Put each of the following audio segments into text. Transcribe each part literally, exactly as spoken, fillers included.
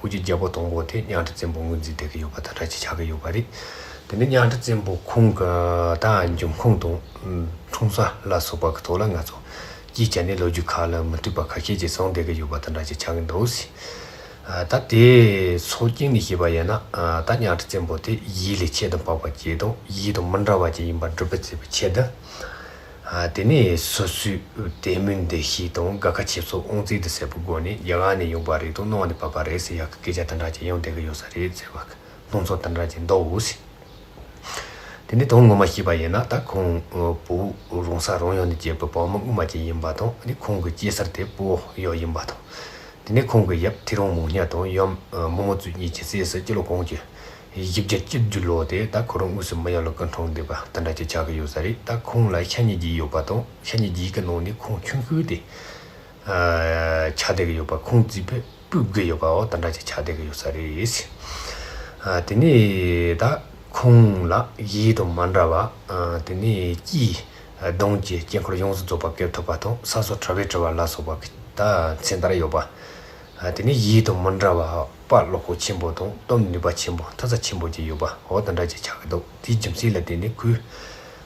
ཁོ་གི་རྒྱལ་པོ་དང་པོ་དེ་གཉའ་ཁྲི་བཙན་པོ་ངོས་འཛིན་བསྡད་ཀྱི་ཡོད་པ་དང་འདྲ་ཅིག་ཆགས་ཀྱི་ཡོད་པ་རེད། དེ་ནས་གཉའ་ཁྲི་བཙན་པོ་ཁོང་གི་ད་འབྱུང་ཁུངས་དང་འཁྲུངས་ས་ལ་སོགས་པ་གི་ཐོག་ལ་ང་ཚོ་སྐྱེས་ཀྱི་ནས་ལོ་རྒྱུས་ཁག་ལ་མི་མཐུན་པ་ཁ་ཤས་ཀྱིས་གསུངས་བསྡད་ཀྱི་ཡོད་པ་དང་འདྲ་ཅིག་ཆགས་ཀྱི་འདུག་ཟེར། ད་དེ་སོ་སྐྱེས་ནས་བཤད་པ་ཡིན་ན། ད་གཉའ་ཁྲི་བཙན་པོ་དེ་ཡུལ་ལས་ཆེད་དུ་འཕགས་པ་ཅིག་དང་ཡུལ་དང་མི་འདྲ་བ་ཅིག་ཡིན་པ་སྒྲུབ་པའི་ཆེད་དུ། ཨ། དེ་ནས་སོ་སོའི་དད་མོས་འདུ་ཤེས་དང་དགའ་ཁ་ཆེ་ཚོགས་དབང་བཙན་དུ་ཟད་པའི་སྒོ་ནས་རྒྱ་གར་ནས་ཡོང་པ་རེད་དང་ནང་ནས་བབས་པ་རེད་ཟེར་ཡག་གི་སྐད་ཆ་དེ་འདྲ་ཅིག་ཡོང་བསྡད་ཀྱི་ཡོད་ས་རེད་ཟེར་བ་གི་སྣང་ཚུལ་དེ་འདྲ་ཅིག་འདུག་ཟེར། དེ་ནས་དོན་ངོ་མ་བཤད་པ་ཡིན་ན་ད་ཁོང་བོད་རང་ས་རང་ཡུལ་ནས་སྐྱེས་པའི་བོད་མི་དབུ་མ་ཅིག་ཡིན་པ་དང་། ཨ་ནི་ཁོང་གི་སྐྱེས་ས་དེ་བོད་ཡུལ་ཡིན་པ་དང་། དེ་ནས་ཁོང་གི་ཡབ་ཐེའུ་རང་མང་ཉག་དང་ཡུམ་མོ་མོ་བཙུན་གཉིས་ཀྱི་སྲས་སུ་སྤྱི་ལོ་གོང་གི་བཞི་བརྒྱ་བཅུ་བདུན་ལོ་དེ་ད་ཁོ་རང་དངོས་སུ་མི་ཡུལ་ལ་སྐུ་འཁྲུངས་བསྡད་པ་དེ་འདྲ་ཅིག་ཆགས་ཀྱི་ཡོད་ས་རེད། ད་ཁོང་ལ་ཤ་ཉེ་རྒྱུས་ཡོད་པ་དང་། ཤ་ཉེ་རྒྱུས་ཀྱི་ནང་ནས་ཁོང་ཆུང་ཤོས་དེ་ཨ་ཆགས་བསྡད་ཀྱི་ཡོད་པ། ཁོང་རྩིས་པས་སྤུ་དགུ་ཡོད་པའོ་དེ་འདྲ་ཅིག་ཆགས་བསྡད་ཀྱི་ཡོད་ས་རེད། ཨ། དེ་ནས་ད་ཁོང་ལ་ཡུལ་དང་མི་འདྲ་བ། ཨ། དེ་ནས་སྐྱེས་གདུང་གི་དཀྱིལ་འཁོར་ཡོངས་སུ་རྫོགས་པ་བཀལ་ཐུབ་པ་དང་། ས་སོགས་བྲལ་བའི་བྲལ་བ་ལ་སོགས་པ་གི་ད་མཚན་ལྟར་ཡོད་པ། ཨ། དེ་ནས་ཡུལ་དང་མི་འདྲ་བ་དཔའ་བློ་ཁོག་ཆེན་པོ་དང་གཏུམ་ནུས་པ་ཆེན་པོ་མཐུ་རྩལ་ཆེན་པོ་ཅིག་ཡོད་པ་འོ་དེ་འདྲ་ཅིག་ཆགས་ཀྱི་འདུག་དེའི་རྒྱུ་མཚན་ལ་བརྟེན་ནས་ཁོས།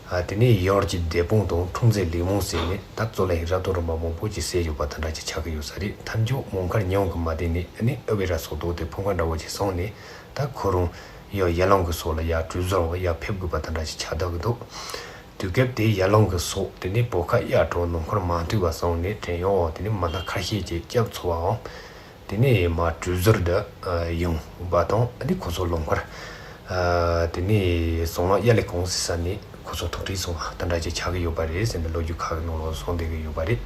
ཨ། དེ་ནས་ཡུལ་གྱི་སྡེ་དཔོན་དང་འཁྲུངས་མཛད་ལས་མང་ཟེར་ནས་ད་རྩོད་གླེང་རབ་དང་རིམ་པ་མང་པོ་ཅིག་བྱས་ཡོད་པ་དེ་འདྲ་ཅིག་ཆགས་ཀྱི་ཡོད་ས་རེད། མཐའ་མཇུག་མོན་མཁར་ཉང་གི་མ་བསྡད་ནས། ཨ་ནི་ཨུ་བེ་ར་སོག་ཏོ་དེ་ཕོ་ཁ་འདྲ་བོ་ཅིག་སོང་ནས་ད་ཁོ་རང་ཡང་ཡར་ལུང་གི་ཕྱོགས་ལ་ཡར་གྲོས་བཟོ་ཡར་ཕེབས་དགོས་པ་དེ་འདྲ་ཅིག་ཆགས་བསྡད་ཀྱི་འདུག་དུས་སྐབས་དེ་ཡར་ལུང་གི་ཕྱོགས་དེ་ནས་བོད་ཁ་གཡའ་གྲོང་ནང་འཁོར་མ་མཐུད་པ་སོང་ནས་བྲན་གཡོག་དེ་ནས་མི་སྣ་ཁ་ཤས་ཀྱིས་སྐྱབས་འཚོལ་བའམ། དེ་ནས་མར་གྲོས་བཟོར་དུ་ཡོང་བ་དང་། དེ་ནས་ཁོ་ཚོ་ལུང་པར། དེ་ནས་ཟངས་ལ་གཡའ་ལས་གང་ཟེར་ས་ནས་ཁོ་ཚོ་ཐུག་འཕྲད་སོང་བ་དེ་འདྲ་ཅིག་ཆགས་ཀྱི་ཡོད་པ་རེད་ཟེར་ནས་ལོ་རྒྱུས་ཁག་གི་ནང་ལ་གསུངས་བསྡད་ཀྱི་ཡོད་པ་རེད།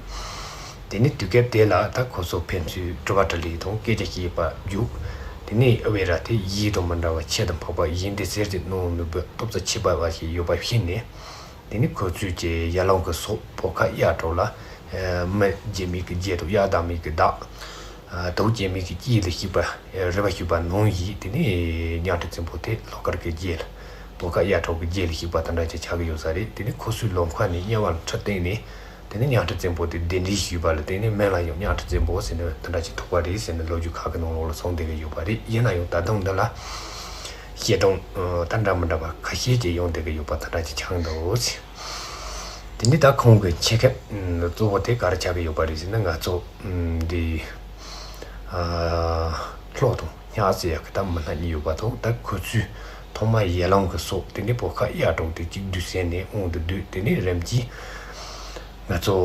དེ་ནས་དུས་སྐབས་དེ་ལ་ད་ཁོ་ཚོ་ཕན་ཚུན་དྲི་བ་དྲིས་ལན་དང་སྐད་ཆ་བཤད་པ་བརྒྱུད། དེ་ནས་ཨུ་བེ་ར་དེ་ཡུལ་དང་མི་འདྲ་བ་ཆེད་དུ་འཕགས་པ་ཡིན་ཏེ་ཟེར་ཏེ་གནང་ནུས་པའི་སྟོབས་རྩལ་ཆེ་བ་ཞིག་ཡོད་པ་ཤེས་ནས། དེ་ནས་ཁོ་ཚོས་ཀྱི་ཡར་ལུང་གི་ཕྱོགས་བོད་ཁ་གཡའ་གྲོང་ལ། ཨ། མི་རྒྱལ་མོ་གི་རྒྱལ་དང་གཡག་དང་མི་གི་བདག་ཨ། དུག་ཅན་མི་གི་སྐྱེས་ལ་ཞུགས་པ། རེ་བ་ཞུས་པ་ནང་བཞིན་དེ་ནས་གཉའ་ཁྲི་བཙན་པོ་དེ་ལྷོ་ཁར་གི་རྒྱལ། བོད་ཁ་གཡའ་གྲོང་གི་རྒྱལ་ལ་ཞུགས་པ་དེ་འདྲ་ཅིག་ཆགས་ཀྱི་ཡོད་ས་རེད། དེ་ནས་ཁོ་ཚོའི་ལུང་པ་ནས་དམྱལ་བ་ལ་ཁྲིད་བཏང་ནས། དེ་ནས་གཉའ་ཁྲི་བཙན་པོ་དེ་གདན་འདྲེན་ཞུས་པ་ལ་བརྟེན་ནས་མིང་ལ་ཡང་གཉའ་ཁྲི་བཙན་པོ་ཟེར་ནས་དེ་འདྲ་ཅིག་ཐོགས་པ་རེད་ཟེར་ནས་ལོ་རྒྱུས་ཁག་གི་ནང་ལོགས་ལ་གསུངས་བསྡད་ཀྱི་ཡོད་པ་རེད། ཡིན་ན་ཡང་ད་དུང་འདི་ལ་བཤད་སྟངས་ད་འདྲ་མི་འདྲ་བ་ཁ་ཤས་ཅིག་ཡོང་བསྡད་ཀྱི་ཡོད་པ་དེ་འདྲ་ཅིག་ཆགས་འདུག་དེ་ནས་ད་ཁོང་གི་ཆེད་མཁས་གཙོ་བོ་དེ་ག་རེ་ཆགས་ཀྱི་ཡོད་པ་རེད་ཟེར་ན། ང་ཚོ་འདི་ཨ་ལྷོ་དང་ཉག་ཟེར་ཡག་གི་ད་མི་སྣ་གཉིས་ཡོད་པ་དང་། ད་ཁོ་ཚོས་ཐོག་མར་ཡར་ལུང་གི་ཕྱོགས་དེ་ནས་བོད་ཁ་གཡའ་གྲོང་དེ་གཅིག་བསྡུས་ཟེར་ནས་དབང་དུ་བསྡུས། དེ་ནས་རིམ་གྱིས་ང་ཚོ་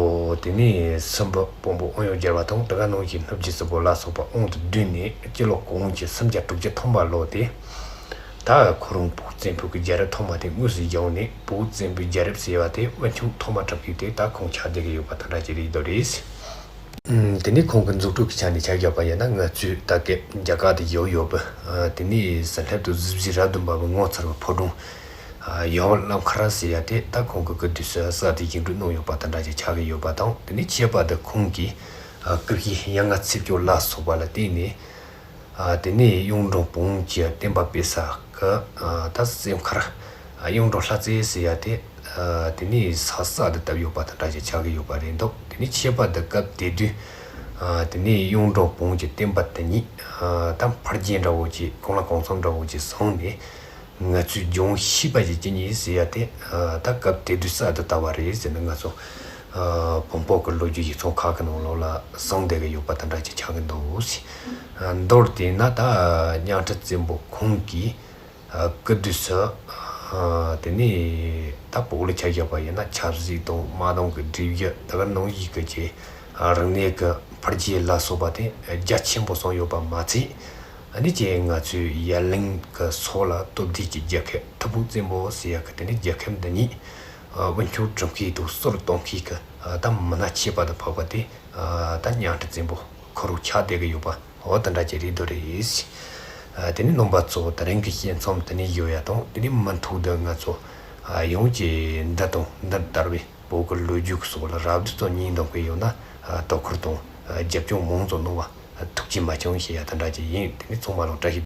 དེ་ནས་སྲིན་པོ་དཔོན་པོ་དབོན་ཡོན་རྒྱལ་བ་དང་དེ་ག་ནང་བཞིན་སྣུབས་རྒྱལ་སྲིན་པོ་ལ་སོགས་པ་དབང་དུ་བསྡུས་ནས་སྤྱི་ལོ་གོང་གི་སུམ་བརྒྱ་དྲུག་ཅུ་ཐམ་པ་ལོ་དེ། ད་ཁོ་རང་བོད་བཙན་པོའི་གི་རྒྱལ་རབས་ཐོག་མ་དེ་དངོས་སུ་བཞེངས་ནས་བོད་བཙན་པོའི་རྒྱལ་རབས་ཟེར་བ་དེ་དབང་ཕྱུག་ཐོག་མ་གྲུབ་མཁན་དེ་ད་ཁོང་ཆགས་བསྡད་ཀྱི་ཡོད་པ་དེ་འདྲ་ཅིག་རེད་འདུག་རེད། ཨུམ། དེ་ནས་ཁོང་གི་མཛུབ་ཐོག་གི་ཆ་ནས་ཆ་བཞག་པ་ཡིན་ན། ང་ཚོས་ད་སྐབས་རྒྱ་གར་དུ་བཞུགས་ཡོད་པའི། ཨ། དེ་ནས་ཟིལ་ལྷབ་ཏུ་གཟི་བརྗིད་རབ་ཏུ་འབར་བའི་ངོ་མཚར་བའི་ཕོ་བྲང་། ཨ། ཡུམ་བུ་བླ་མཁར་ཟེར་ཡ་དེ་ད་ཁོང་གི་སྐུ་དུས་སུ་གསར་དུ་བཞེངས་སྐྲུན་གནང་ཡོད་པ་དེ་འདྲ་ཅིག་ཆགས་ཀྱི་ཡོད་པ་དང་། དེ་ནས་ཁྱད་པར་དུ་ཁོང་གིས། ཨ། སྐུ་བཞེངས་ཡན་ལྔ་ཚེས་བཅུ་ལ་སོགས་པ་ལ་བརྟེན་ནས། ཨ། དེ་ནས་གཡུང་དྲུང་བོན་གྱི་བསྟན་པ་སྤེལ་ས་གི། ཨ། ད་སྲས་མཁར། ཨ། གཡུང་དྲུང་ལྷ་རྩེ་ཟེར་ཡ་དེ། ཨ། དེ་ནས་ས་གསར་དུ་བཏབ་ཡོད་པ་དེ་འདྲ་ཅིག་ཆགས་ཀྱི་ཡོད་པ་རེད་འདུག་དེ་ནས་ཁྱད་པར་དུ་སྐབས་དེ་དུས། ཨ། དེ་ནས་གཡུང་དྲུང་བོན་གྱི་བསྟན་པ་དེ་ཉིད། ཨ། ད་འཕེལ་རྒྱས་འདྲ་བོ་ཅིག་གང་ལ་གང་འཚམ་འདྲ་བོ་ཅིག་སོང་ནས། ང་ཚོས་ལྗོངས་ཤེས་པ་ཞིག་ཅི་ཉིད་ཟེར་ཡ་དེ། ཨ། ད་སྐབས་དེ་དུས་གསར་དུ་བཏབ་པ་རེད་ཟེར་ནས་ང་ཚོ། ཨ། བོན་པོ་གི་ལོ་རྒྱུས་ཡིག་ཚང་ཁག་གི་ནང་ལོགས་ལ་གསུངས་བསྡད་ཀྱི་ཡོད་པ་དེ་འདྲ་ཅིག་ཆགས་ཀྱི་འདུག་ཟེར། ཨ། མདོར་བསྡུས་ན་ད་གཉའ་ཁྲི་བཙན་པོ་ཁོང་གིས། ཨ། སྐུ་དུས་སུ། ཨ། དེ་ནས་ད་བོད་ལ་ཆ་བཞག་པ་ཡིན་ན་ཆབ་སྲིད་དང་དམག་དོན་གྱི་སྒྲིག་གཞི་དེ་ག་ནང་བཞིན་གྱི་ཅིག། ཨ། རིག་གནས་ཀྱི་འཕེལ་རྒྱས་ལ་སོགས་པ་དེ་རྒྱ་ཆེན་པོ་སོང་ཡོད་པ་མ་ཚད། ཨ་ནི་ཅིག་ང་ཚོའི་ཡར་ལུང་གི་ཕྱོགས་ལ་སྟོབས་ལྡན་གྱི་རྒྱལ་ཁབ་ཐུ་བྷོད་བཙན་པོ་ཟེར་ཡག་གི་དེ་ནས་རྒྱལ་ཁབ་འདི་ཉིད། ཨ། དབང་ཕྱུག་སྒྲུབ་མཁན་དང་སྲོལ་གཏོད་མཁན་གྱི། ཨ། ད་མི་སྣ་ཁྱད་པར་དུ་འཕགས་པ་དེ། ཨ། ད་གཉའ་ཁྲི་བཙན་པོ་ཁོ་རང་ཆགས་བསྡད་ཀྱི་ཡོད་པ་འོ་དེ་འདྲ་ཅིག་རེད་འདུག་རེད། ཨ། དེ་ནས་རྣམ་པ་ཚོ་དེ་རིང་གི་བཤད་མཚམས་དེ་ནས་ཡོད་ཡ་དང་། དེ་ནས་མུ་མཐུད་དུ་ང་ཚོ། ཨ། ཡང་ཅིག་འདི་དང་འདི་ལྟ་བུའི་བོད་ཀྱི་ལོ་རྒྱུས་ཀྱི་སྐོར་ལ་རབ་ཏུ་ཙམ་ཉན་འདོད་མཁན་ཡོད་ན། ཨ། དོ་ཁུར་དང་། ཨ། རྒྱབ་སྐྱོར་མང་ཙམ་གནང་བ། ཨ། ཐུགས་རྗེ་མ་བསྐྱང་ཞུ་ཡ་དེ་འདྲ་ཅིག་ཡིན། དེ་ནས་ཚང་མ་ལ་བཀྲ་ཤིས།